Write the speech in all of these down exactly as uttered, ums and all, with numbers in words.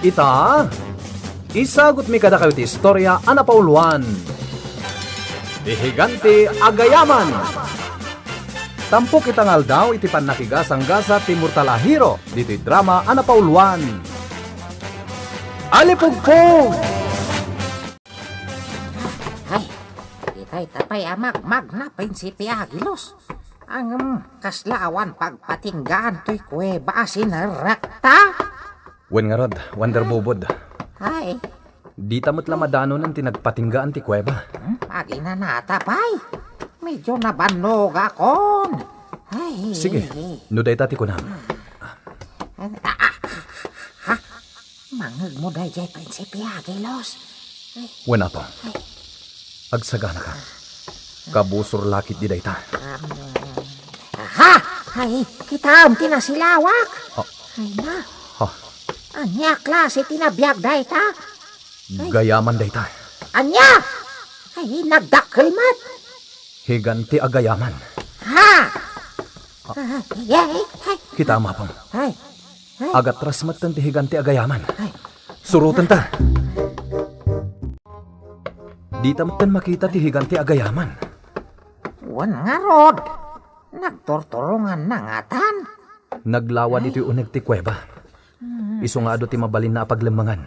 Ita, isagutmi kadakayo ti istorya a napauluan, ti Higante a Gayaman. Tampok ita nga aldaw iti pannakigasanggasat ti mortal a hero ditoy drama a napauluan, Alipugpog! Ay, itay ta pay a magmagna, Prinsipe Agilos. Ngem, kasla awan pagpatinggaan toy kuweba a sinerrekta? Wen ngarud, Wonder Bubod. Ay. Dita met la madanonen ti nagpatinggaan ti kuweba. Hmm, aginanata pay. Medyo nabannogakon. Ay. Sige, no dayta ti kunam. Ah, ah, ah, ha? Mangngegmo daydiay, Prinsipe Agilos. Ay. Wen, Apo. Ay. Agsaganaka. Kabusor la ketdi dayta. Aha! Ay, kitaem ti nasilawak. Ah. Ay na. Ah. Ania a klase ti nabiag dayta? Ay. Gayaman dayta. Ania? Ay, nagdakkel met. Higante a gayaman. Ha? Ah. Ay, ay, ay. Kitaem, Apong. Ay. Ay. Agatras metten ti higante a gayaman. Ay. Surotenta. Dita metten makita ti higante a gayaman. Wen ngarud, nagturturonganna ngatan. Naglawa ditoy uneg ti kuweba. Isu nga adu ti mabalinna a paglemmengan.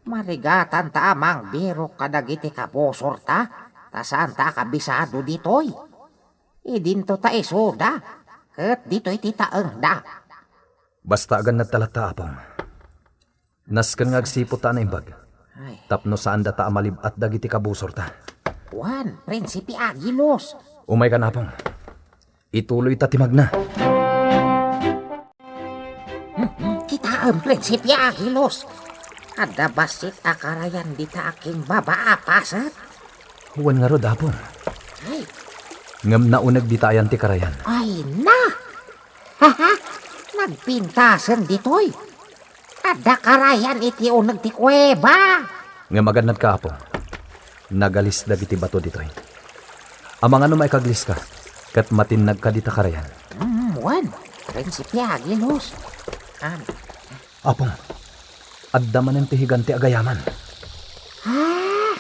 Marigatanta a mangbirok kadagiti kabusorta, ta saanta a kabisado ditoy. Idinto ta isuda, ket ditoy ti taengda. Basta agannadta latta, Apong. Nasken nga agsiputta a naimbag. Ay. Tapno saandata a malib-at dagiti kabusorta. Wen, Prinsipe Agilos. Umaykan, Apong. Ituloyta ti magna. Hmm, hmm, kitaem, Prinsipe Agilos. Adda bassit a karayan dita a kimbaba a paset. Wen ngarud, Apong. Ay. Ngem nauneg dita ayan ti karayan. Ay na! Haha! Nagpintasen ditoy. Adda karayan iti uneg ti kuweba. Ngem agannadka, Apo. Nagalis dagiti bato ditoy. Amangan no maikagliska, ket matinnagka dita karayan. Mm, wen, Prinsipe Agilos. Am. Apong, adda manen ti higante a gayaman. Ah,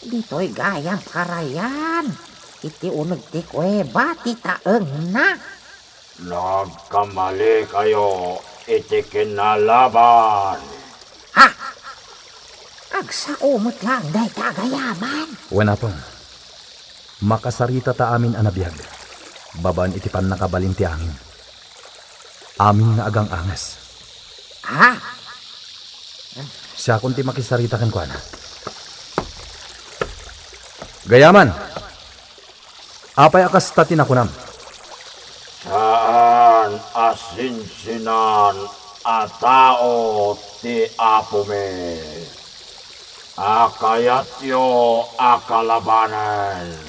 ditoy gayam karayan. Iti uneg ti kuweba ti taengna. Nagkamalikayo iti kinalaban. Ha? Agsao met laeng dayta a gayaman. Wen, Apong. Makasaritata amin a nabiag, babaen iti pannakabalin ti angin. Amin nga agang-angas. Ha? Siakon ti makisarita kenkuana. Gayaman, apay a kasta ti nakunam? Saan a sinsinan a tao ti apomi a kayatyo a kalabanen.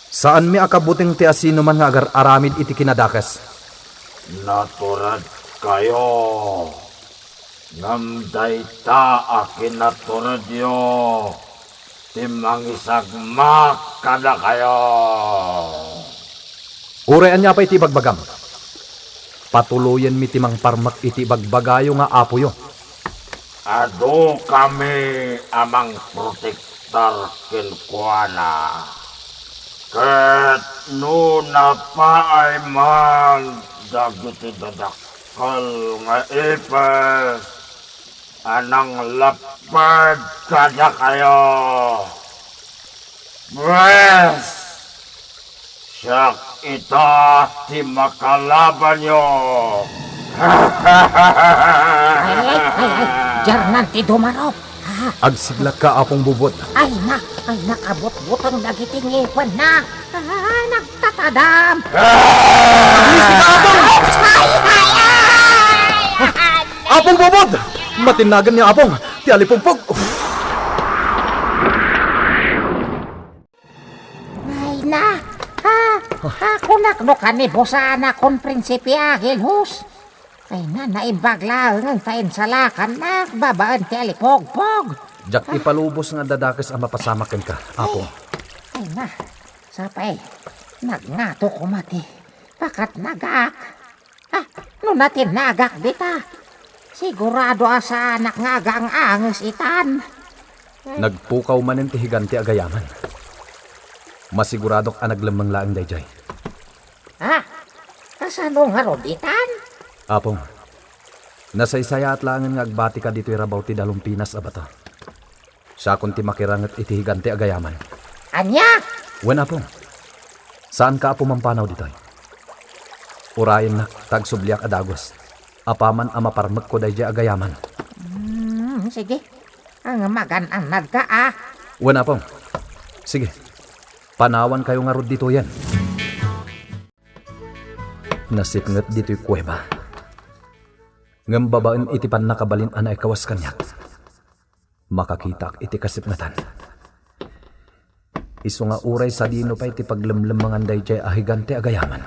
Saanmi a kabuteng ti asinoman nga agar-aramid iti kinadakes. Naturedkayo, ngem dayta a kinaturedyo ti mangisagmak kadakayo. Uray ania pay ti ibagbagam? Patuloyenmi ti mangparmek iti ibagbagayo nga apoyo. Adu kami a mangprotektar kenkuana. Ket no napaay man dagiti dadakkel nga ipis a nanglapped kadakayo, pues, siak ita ti makalabanyo. Ay, ay, ay, ay, diarnan ti dumarup. Ah. Agsiglakka, Apong Bubod. Ay na, ay na, kabutbuteng dagiti ngipenna. Ah, nagtatadam. Ah! Ay, ay, ay, ay, ay. Apong Bubod! Matinnagan ni Apong ti alipugpog. Ay na! Ah, ah, kunak no kanibusanakon, Prinsipe Agelhos. Ay na, naimbag laeng ta insalakannak babaen ti alipugpog. Diak ipalubos nga adda dakes a mapasamak kenka, Apo. Ay, ay na, sapay, nagngato koma ti pakatnagak. Ah, no natinnagak dita, Sigurado a saanak nga agang-anges itan. Nagpukaw manen ti higante a gayaman. Masiguradok a naglemmeng laeng daydiay. Ha? Kasano ngarud itan? Apong, nasaysayaat laengen nga agbatika ditoy rabaw ti Dalumpinas a bato. Siakon ti makiranget iti higante a gayaman. Ania? Wen, Apong. Saanka a pumampanaw ditoy. Urayennak ta agsubliak a dagus. Apaman a maparmekko daydiay a gayaman. Hmm, sige. Ang magan-annadka, ah. Wen, Apong. Sige. Panawankayo ngarud ditoyen. Nasipnget ditoy kuweba. Ngem babaen iti pannakabalin a naikawas kaniak, makakitaak iti kasipngetan. Isu nga uray sadino pay ti paglemlemmengan daydiay a higante a gayaman,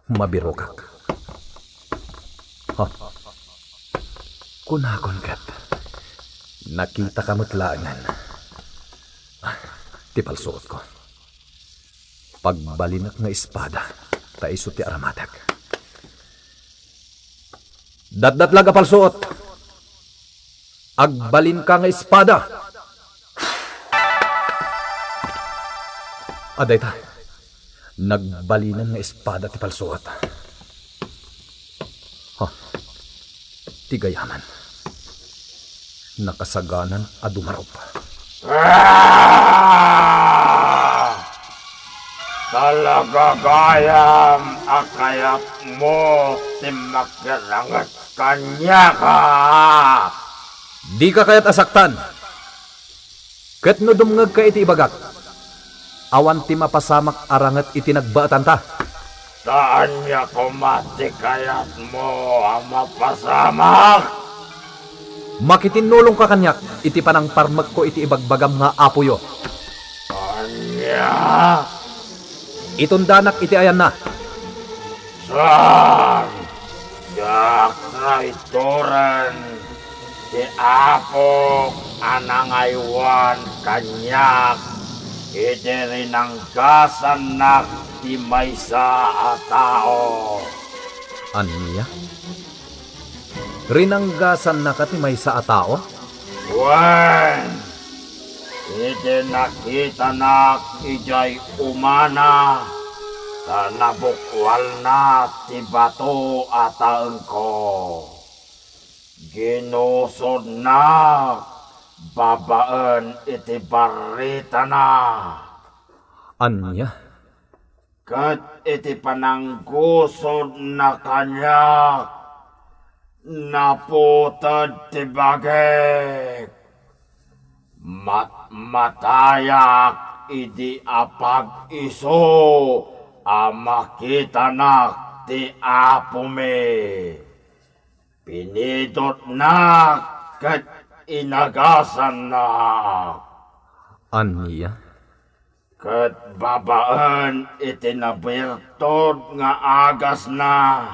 mabirokak. Ha? Kunakon ket, nakitaka met laengen. Ah, ti palsuotko. Pagbalinak nga espada, ta isu ti aramatek. Datdatlag a palsuot! Agbalinka nga espada! Adayta, nagbalinan nga espada ti palsuot. Ha? Ti gayaman. Nakasaganan a dumarup. Ah! Talaga gayam a kayatmo ti makiranget kaniak, a? Dika kayat a saktan. Ket no dumngegka iti ibagak, awan ti mapasamak a ranget iti nagbaetanta. Ta ania koma ti kayatmo a mapasamak? Makitinnulongka kaniak iti panangparmekko iti ibagbagam nga apoyo. Ania? Itundanak iti ayanna. Saan? Diak traitoren ti Apok a nangaywan kaniak iti rinanggasannak ti maysa a tao. Ania? Rinanggasannaka ti maysa a tao? Wen, iti nakitanak idiay umana, ta nabukwalna ti bato a taengko. Ginusodnak babaen iti barritana. Ania? Ket iti pananggusodna kaniak, naputed ti bagik. Matmatayak idi apag-isu a makitanak ti Apomi. Pinidotnak ket inagasannak. Ania? Ket babaen iti nabirtud nga agasna,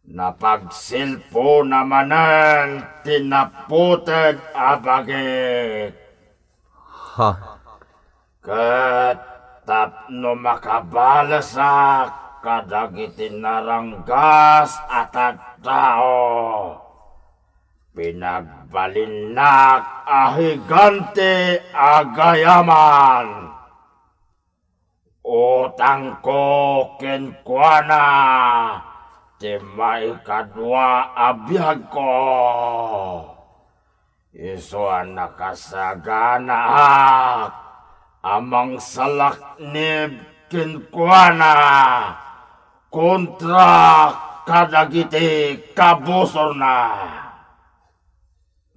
napagsilpona manen ti naputed a bagik. Ha? Ket tapno makabalesak kadagiti naranggas a tattao, pinagbalinnak a higante a gayaman. Utangko kenkuana ti maikadua a biagko. Isu a nakasaganaak a mangsalaknib kenkuana kontra kadagiti kabusorna.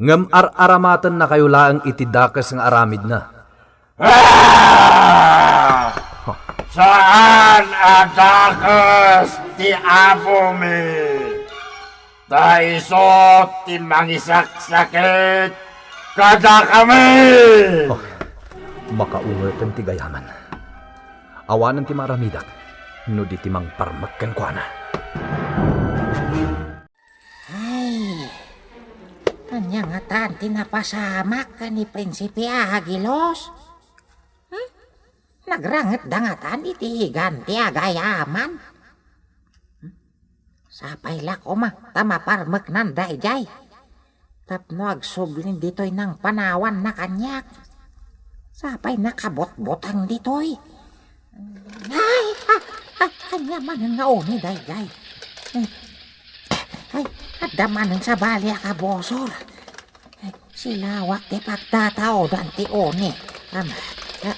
Ngem ar-aramatennakayo laeng iti dakes nga aramidna. Ah! Saan a dakes ti Apomi, ta isu ti mangisaksakit kadakami. Oh, makaungerten ti gayaman. Awanen ti maaramidak no di ti mangparmek kenkuana. Ay, ania ngatan ti napasamak ken ni Prinsipe Agilos? Hmm? Nagrangitda ngatan iti higante a gayaman? Hmm? Apay la koma ta maparmeknan daydiay? Tapno agsublin ditoy nangpanawanna kaniak. Sapay nakabutbuteng ditoy. Ay, ah, ah, ania manen nga uni daydiay? Ay, adda manen sabali a kabusor. Silawak ti pagtataodan ti uni. Am, ah,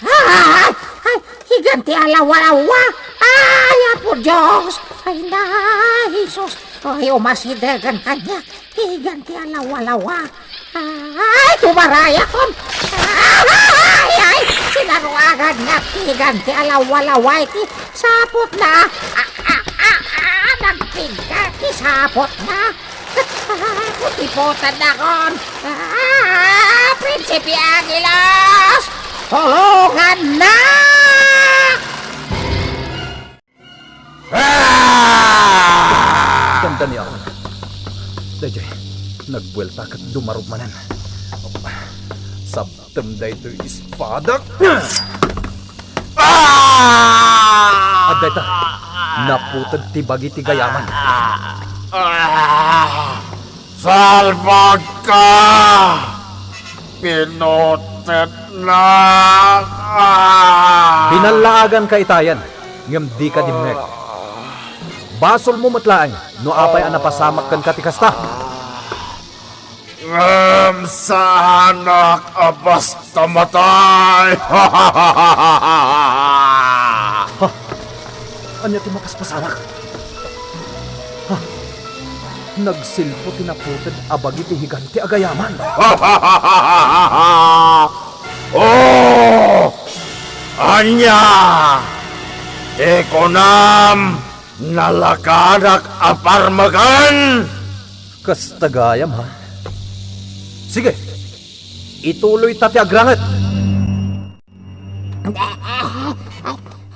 ah, ay, higan ti alawalawa. Ay, Apo Dios. Ay, na, Jesus. Ay, umasidegan kaniak. Higan ti alawalawa. Ay, tumaray akon. Ay, ay, sinaruagan na higan ti alawalawa iti sapotna. Ah, ah, ah, ah, nagpigka ti sapotna. Putipotan nakon. Ah, Prinsipe Aguilas! Tulungan na! Ah! Dandani ako. Dayjay, nagbuelta ket dumarup manen. Sabtem daytoy espada. Ah! Adda ita. Naputed ti bagi ti gayaman. Ah! Salbagka! Pinutednak! Ah! Binallaaganka itayen, ngem dika dimngeg. Basolmo met laeng no apay a napasamak kenka ti kasta. Ngem saanak a basta matay. Ha? Ania ti mapaspasamak? Ha? Nagsilpo ti naputed a bagi ti higante a gayaman. Oh! Ania? Ti kunam, nalakanak a parmeken? Kasta gayam, ha? Sige, ituloy ta ti agranget.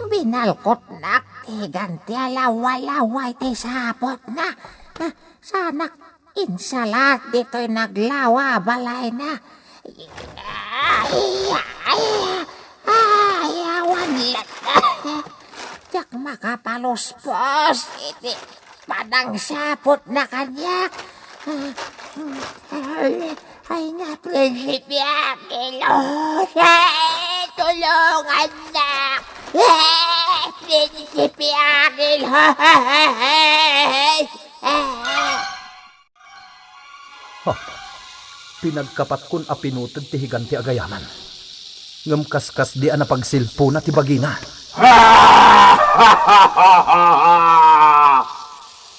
Binalkotnak ti ganti a lawalawa iti sapotna. Sanak insalat ditoy naglawa a balayna. Ay, ay, ay, awan la. Diak makapaluspos iti panangsapotna kaniak. Ay, ay, nga, Prinsipe Aquilos. Ay, tulungan na. Ay, Prinsipe Aquilos. Ha, pinagkapatkon a pinuted ti higante a gayaman. Ngem kaskasdi a napagsilpona ti bagina.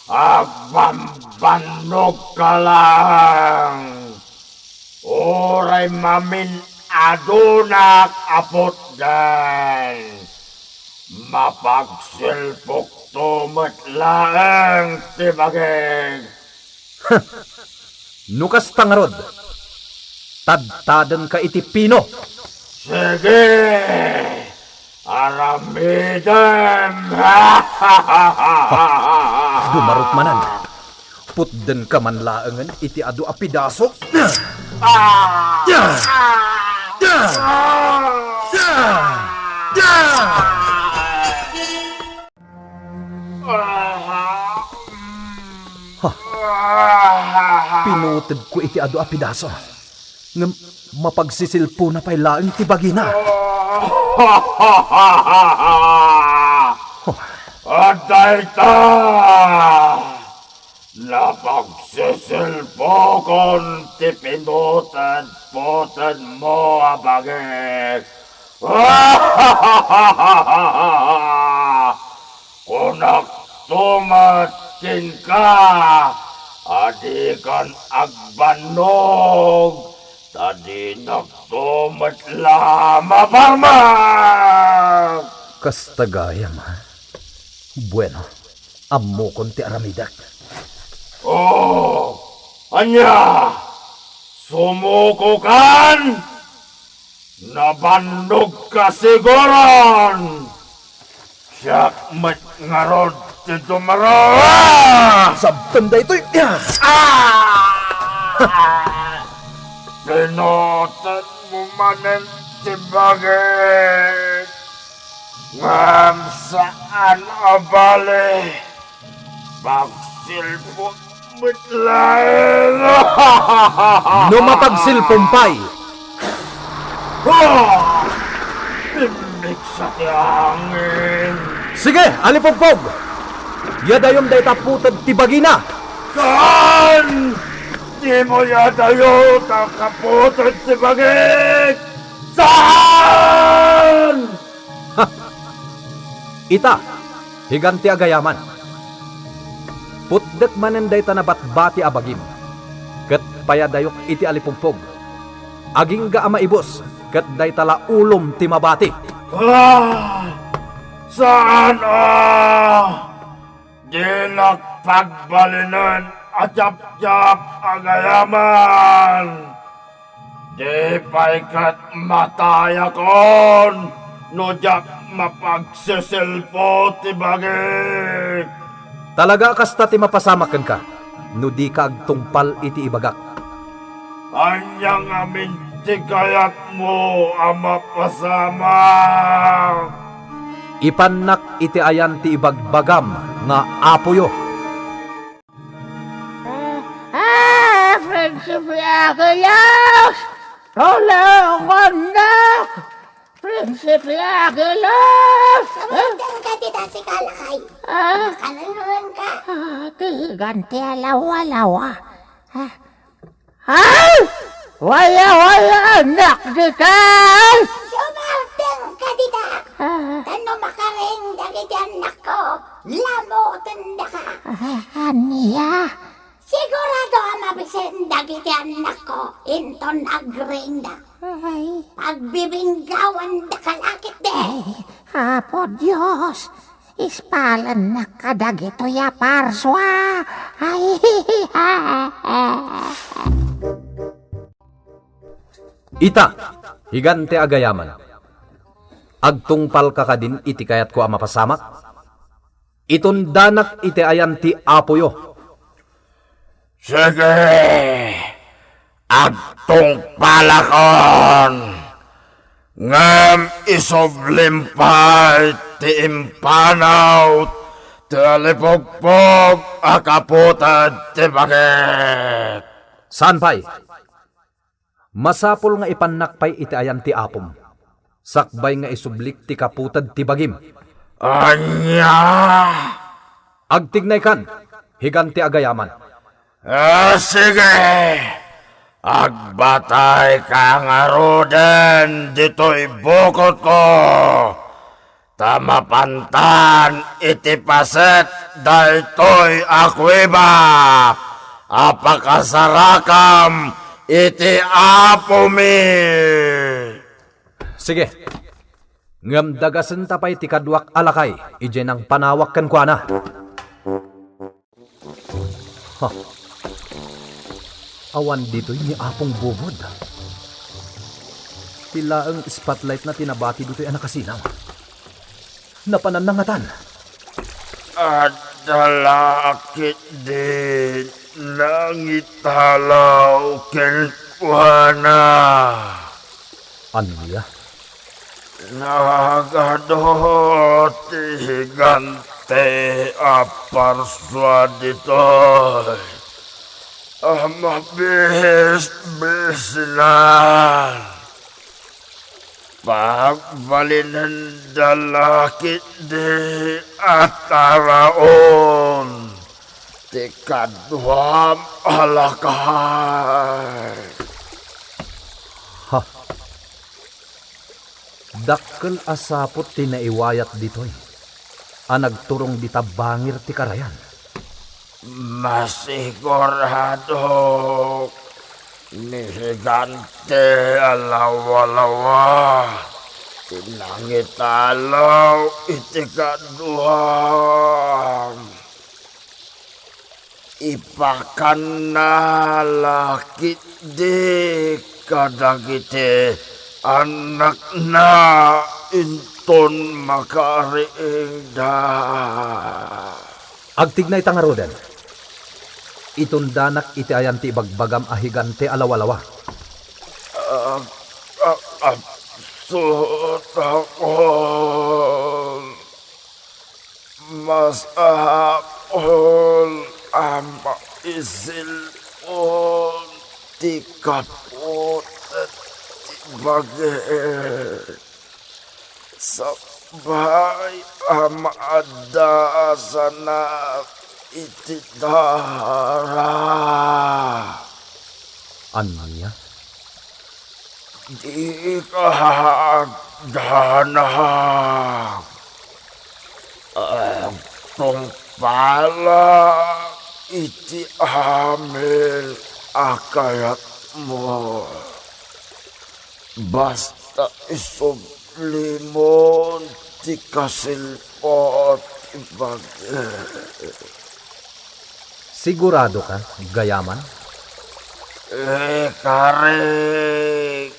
Agbambannogka laeng. Uray mamin-adunak a putden, mapagsilpokto met laeng ti bagik. No kasta ngarud, tadtadenka iti pino. Sige, aramidem. Dumarup manen. Putdenka man laengen iti adu a pidaso. Ah! Ah! Ah! Ha! Pinutedko iti adu a pidaso. Ngem mapagsisilpona pay laeng ti bagina. Adda ita! Napagsisilpokon ti pinuted-putedmo a bagik. Kunakto met kenka a dikan agbannog, ta dinakto met la maparmek. Kasta gayam, ha? Bueno, ammokon ti aramidek. Oh, ania? Sumukokan? Nabannogka siguron! Siak met ngarud ti dumaro! Ah! Sabtem daytoy! Ah! Pinutedmo manen ti bagik! Ngem saan a bale, pagsilpon met laeng. No mapagsilpom pay. Ah! Pimmigsa ti angin. Sige, alipugpog! Yadayom dayta puted ti bagina. Saan? Dimo yadayo ta kaputed ti bagik! Saan? Ha! Ita, higanti a gayaman. Putdek manen dayta nabatbati a bagim, ket payadayok iti alipugpog. Agingga a maibus, ket dayta la ulom ti mabati. Ah! Saan a? Dinak pagbalinen a japjap a gayaman. Di pay ket matayakon no diak mapagsisilpo ti bagik. Talaga a kasta ti mapasamak kenka, no dika agtungpal iti ibagak. Ania ngamin ti kayatmo a mapasamak? Ipannak iti ayan ti ibagbagam nga apoyo. Ah, ah, Prinsipe Agilos! Tulungannak! Prinsipe Agilos! Sumartenka dita, sika, lakay. Ah. Makanengneng ka. Ah, ti higanti a lawalawa. Ah. Ay! Waya, waya, annak, dita! Sumartenka dita. Ah. Tano makaring dagiti annakko, lamotendaka. Ah, ania? Sigurado a mabisin dagiti annakko inton agriingda. Ay. Pagbibinggawendaka la ketdi. Ay, Apo Dios, ispalennak kadagitoy a parsua. Ay. Ita, higanti a gayaman. Agtungpalka kadin iti kayatko a mapasamak? Itundanak iti ayan ti apoyo. Sige, agtungpalakon, ngem isublim pay ti impanaw ti alipugpog a kaputed ti bagik. Saan pay? Masapul nga ipannak pay iti ayan ti apom, sakbay nga isublik ti kaputed ti bagim. Ania? Agtignaykan, higanti a gayaman. Ah, sige! Agbatayka ngaruden ditoy bukotko! Ta mapantan iti paset daytoy a kueba a pakasarakam iti apomi. Sige. Ngem dagasenta pay ti kaduak a lakay idiay nangpanawak kenkuana. Ha? Awan ditoy ni Apong Bubod. Ti laeng spotlight-na ti nabati ditoy a nakasinaw. Napananna ngatan. Adda la ketdi nangitalaw kenkuana. Ania? Nagadu ti higante a parsua ditoy a mabisbisinan. Pagbalinenda la ketdi a taraon ti kaduam a lakay. Ha? Dakkel a saput ti naiwayat ditoy a nagturong dita bangir ti karayan. Masiguradok, ni higante a lawalawa ti nangitalaw iti kaduam. Ipakanna la ketdi kadagiti annakna inton makariingda. Agtignayta ngaruden. Itundanak iti ayan ti ibagbagam a higante a lawalawa. Ah, ah, ah, suot ako. Masapul a maisilpon ti kaputed ti bagim. Sakbay a maaddasanak iti dara. Ania? Dika agdanag. Agtungpalak iti amin a kayatmo. Basta isublimon ti kasilpo ti bagim. Siguradoka, gayaman? Ikarik,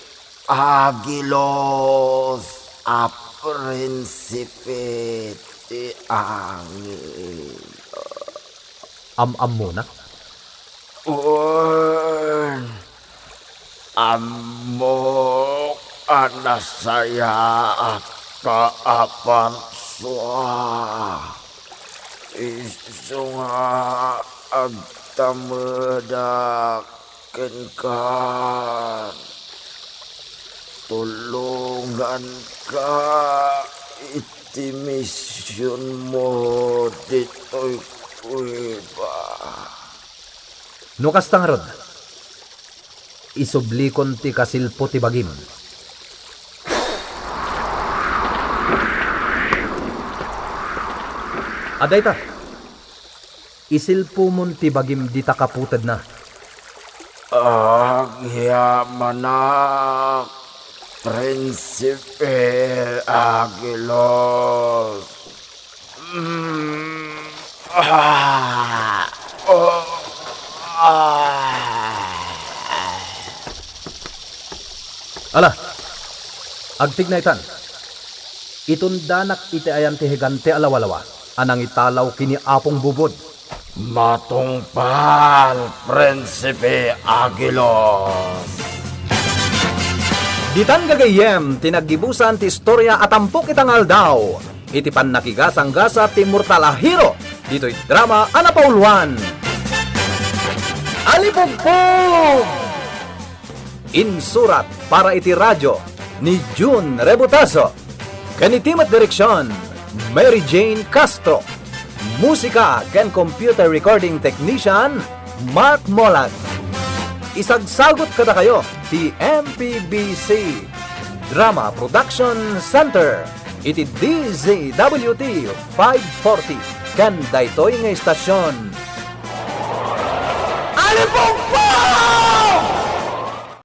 Agilus a prinsipe ti angelo. Am-ammonak? Wen, ammok a nasayaat ka a parsua. Isu nga agtamedak kenka. Tulonganka iti misionmo ditoy kuweba. No kasta ngarud, isublikon ti kasilpo ti bagim. Adda ita, isilpomon ti bagim dita kaputedna. Agyamanak, Prinsipe Agilus. Mm. Ah. Oh. Ah. Ala, agtignaytan. Itundanak iti ayan ti higante a lawalawa a nangitalaw ken ni Apong Bubod. Matungpal, Prinsipe Agilus. Ditan gagayyem ti naggibusan ti istoria a tampok ita nga aldaw, iti pannakigasanggasat ti immortal a hero ditoy drama a napauluan. Alipugpog! Insurat para iti radio ni Jun Rebutazo. Ken iti met direksion, Mary Jane Castro. Musika ken computer recording technician, Mark Molag. Isagsagut kadakayo ti M P B C Drama Production Center iti D Z W T five forty ken daytoy nga istasyon. Alipugpog!